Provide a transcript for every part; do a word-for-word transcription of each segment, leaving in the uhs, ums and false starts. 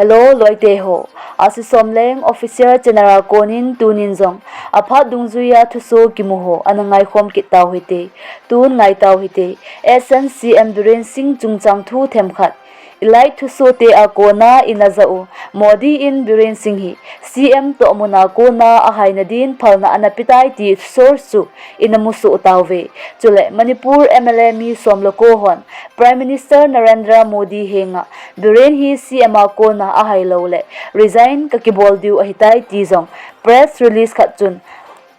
Hello, loite ho. Asi Somleng Official Channel a konin tunin jong aphat dungjuia thuso kimu ho ana ngaikhom kit tau hite. Tun ngai tau hite. S N C M Biren Singh chungchang thu themkhat. Elite thusote a kona ina ja u Modi in Biren Singh hi C M toh muna kona ahaina din phalna ana petai ti source chu ina musoh tauve. Chule Manipur M L A mi som le ko hon Prime Minister Narendra Modi henga Biren hi C M a kona ahailou le resign kakibol diu ahitai ti jong press release khat chun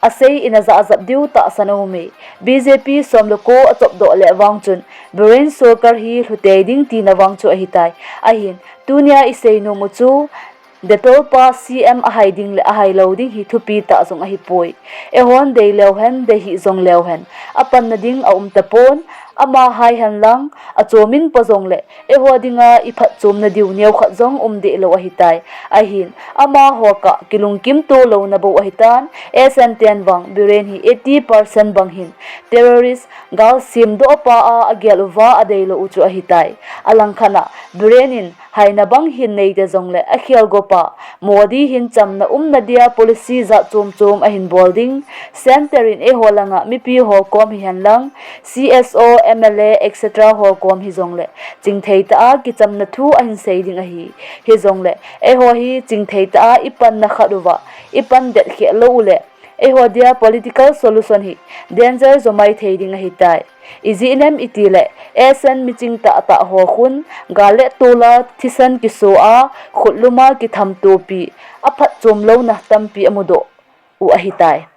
asei ina ja ajap diu tahsan aume. B J P som le ko achop doh le vang chun Biren sorkar hi lhutei ding tina vang chu ahitai. Ahin tunia isei nom u chu Dettol pa C M ahai ding le ahailou ding hi thupi tah jong ahipoi. Eihon dei leu hen, dei hih jong leu hen, apanna ding aum tapon, ama hai henlang, achomin po jongle, eiho dinga iphatchomna diu neokhat jong um deh lou ahitai. Ahin, amaho kah kilungkim to louna bou ahitan, S N ten vang, Biren hi eighty percent bang hin, terrorist, gal semdoh pa a agel uva adeilou u chu ahitai. Alangkhat a, Biren in, haina bang hin neite jongle akhel gopa, Modi hin chamna umna dia policy jat chom chom ahin bol ding, Centre in eiho langa mipi ho kom hihen lang, C S O, M L A, et cetera ho kom hijongle, chingthei tah a kichamna thu ahin sei ding ahi. Hijongle, eiho hi chingthei tah a ipanna khat uva, ipan det kheh lou ule, eiho dia political solution hi danger jomai thei ding ahitai. Ijeh inem itile, S N miching tahtah ho khun, gal le tol a thisan kiso a, khutlum a kitham topi, aphatchom louna tampi amudoh u ahitai.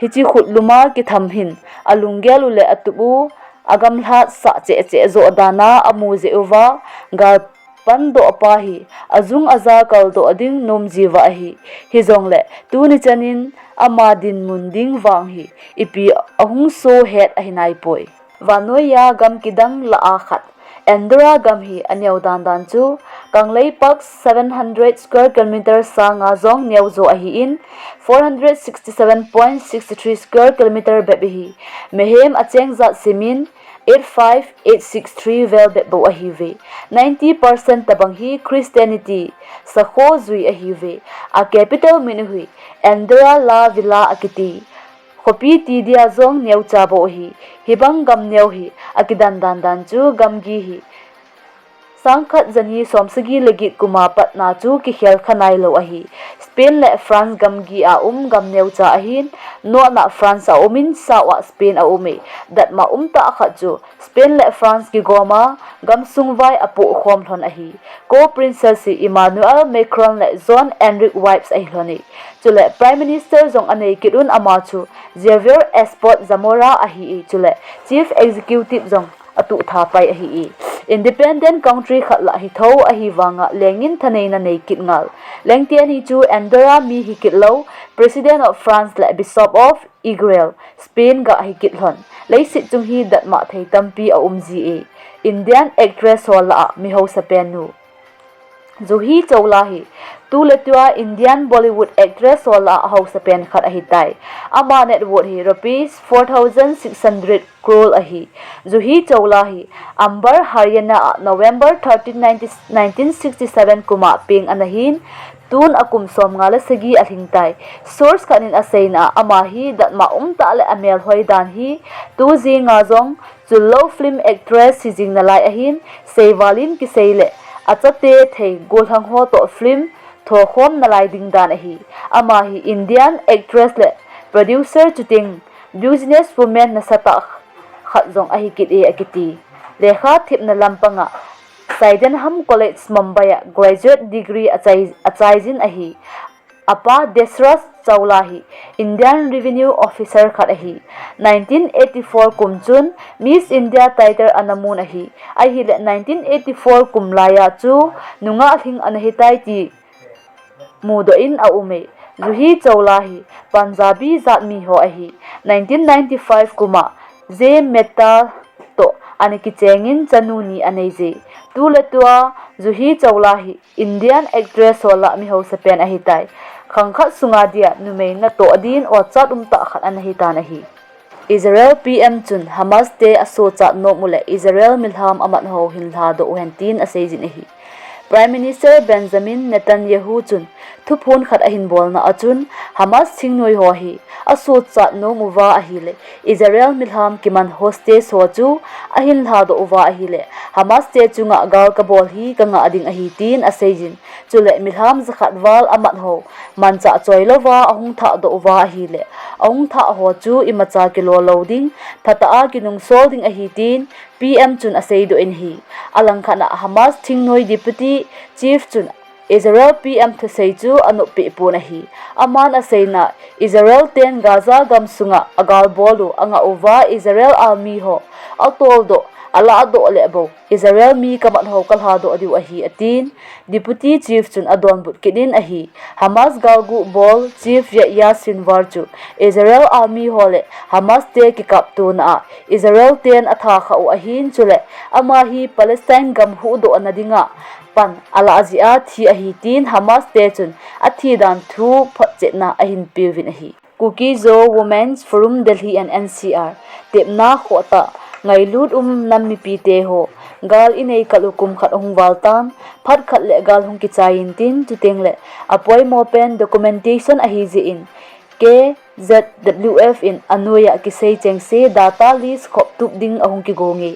Hiche khutlum a kitham hin, alunggel u le atup u, agamlhat sah cheh cheh joh dan a amu jeh uva, gal pandoh pa hi, ajung aja kaldoh ding nom jiuva ahi. Hijongle, tuni chanin ama dinmun ding vang hi, ipi ahung so het ahi naipoi. Vannoiya gam kidang lah a khat, Andorra gam hi aneo dan dan chu, Kangleipak seven hundred square kilometer sanga jong neo jo ahin, four hundred sixty-seven point six three square kilometer bep ahi. Mihem acheng jat simin, eight five eight six three vel bep bou ahiuve. Ninety percent tabang hi Christianity, sakho jui ahiuve. A capital min u hi Andorra la Vella akiti. Khopi ti dia jong neocha bou ahi. Hibang gam neo hi akidan dan dan chu gamgi hi sangkhat jani somsagi le get kuma patna chu kikhel kha nailou ahi. Spain le France gamgi a um gam neocha ahin, north na France aumin, south a Spain aume. Datmo umtah khat chu Spain le France kigoma gamsung vai apoh khom lhon ahi. Co-princess hi Emmanuel Macron le Jean-Enrique Vibes ahi lhon e. Chule Prime Minister jong anei kit un, ama chu Javier Espot Zamora ahi e. Chule Chief Executive jong atuh tha pai ahi e. Independent country khat lah hi tho ahi vanga lengin thaneina nei kit ngal. Lengte ani chu Andorra mi hi kit lou, President of France le Bishop of Israel, Spain gah hi kit lhon. Leiset chung hi datmo thei tampi aum ji e. Indian actress ho lah a mi hausa pen nu Juhi Chawla hi tuletua Indian Bollywood actress ho lah a hausa pen khat ahitai. Ama net worth hi rupees four thousand six hundred crore ahi. Juhi Chawla hi Amber, Haryana a November thirteen, nineteen sixty-seven kuma peng ana hin, tun akum somnga le sagi alhingtai. Source khat in aseina a, ama hi datmo umtah le amelhoi dan hi tu jinga jong chullou film actress hi jing nalai ahin, seivalin kisei le achate thei gollhang ho toh film thokhom nalai ding dan ahi. Ama hi Indian actress le producer chuteng business woman nasatah khat jong ahi kit e akiti. Lekha thepna lampanga Sydenham College Mumbai a graduate degree achai, achaijin ahi. Apa Dasraj Chawla hi Indian Revenue Officer khat ahi. Nineteen eighty-four kum chun Miss India title ana mun ahi. Ahile nineteen eighty-four kum laiya chu nungah lhing ana hitai ti mudoh in aum e. Juhi Chawla hi Punjabi jat mi ho ahi. Nineteen ninety-five kuma Jay Mehta toh ana kichengin chanu ni anei je. Tuletua Juhi Chawla hi Indian actress ho lah mi hausa pen ahitai. Khangkhat sunga dia numei natoh din ochat umtah khat ana hitan ahi. Israel P M chun Hamas te asochat nom u le Israel milham amat ho hin lhadoh u hen tin aseijin ahi. Prime Minister Benjamin Netanyahu chun thuphon khat ahin bolna a chun Hamas thingnoi ho hi asochat nom uva ahile Israel milham kiman hostage ho chu ahin lhadoh uva ahile Hamas te chunga gal kabol hi kangah ding ahi tin aseijin. Chule milham jakhat val amat ho manchah choi louva ahung thahdoh uva ahile ahung thah ho chu imacha kilo lou ding, phatah a kinungsol ding ahi tin P M chun aseidoh in ahi. Alangkhat a Hamas thingnoi Deputy Chief chun Israel P M thusei chu anoppeh pon ahi. Aman aseina Israel ten Gaza gamsunga agal bol u angah uva Israel army ho atoldoh, alahdoh le bou Israel mi kamat ho kalhadoh diu ahi atin. Deputy Chief chun adonbut kit in ahi. Hamas galguh bol Chief Yahya Sinwar chu Israel army ho le Hamas te kikaptona a Israel ten atha khah u ahin chule ama hi Palestine gam huhdohna dinga pan alah jeh a thi ahi tin Hamas te chun athi dan thu photchetna ahin peuvin ahi. Kuki-Zo Women's Forum Delhi and N C R tepna khohtah, ngailut um nam mipi te ho, gal inei kal u kum khat ahung val tan, phat khat le gal hung kichai intin chuteng le apoimo pen documentation ahi jeh in K Z W F in anoiya kisei chengse data list khoptup ding ahung kigong e.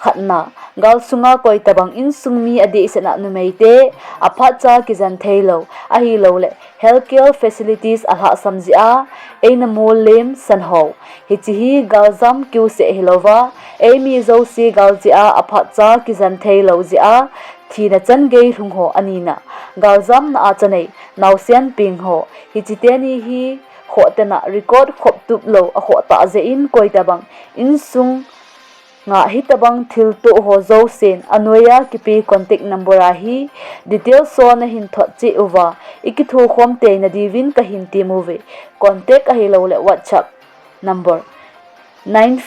Khatna, gal sunga koi tabang insung mi adehset a numei te aphatcha kijen theilou ahiloule healthcare facilities alhahsam jeh a eina mol lem san ho. Hiche hi galjam kiuseh hilouva eimi jouse gal jeh a aphatcha kijen theilou jeh a thina changei lhung ho anina. Galjamna a chanei naosen peng ho. Hiche teni hi khohtena record khoptup lou akhohtah jeh in koi tabang insung nga hitobang thiltoh ho jousen anoiya kipe contact number a hi details ho nahin thot cheh uva ikithokhom teina diuvin kahin tem uve. Contact ahiloule WhatsApp number nine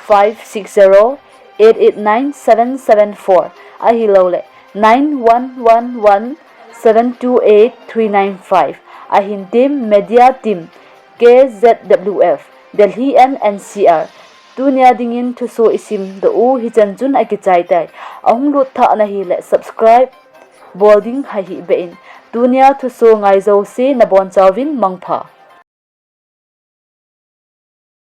five six zero eight eight nine seven seven four ahiloule nine one one one seven two eight three nine five. Ahin tem media team K Z W F Delhi and N C R. Tunia dingin thusoh isimdoh u hichan chun akichai tai. Ahung lut thah nahile subscribe bol ding hahih beh in. Tunia thusoh ngai jouse nabonchauvin mangpha.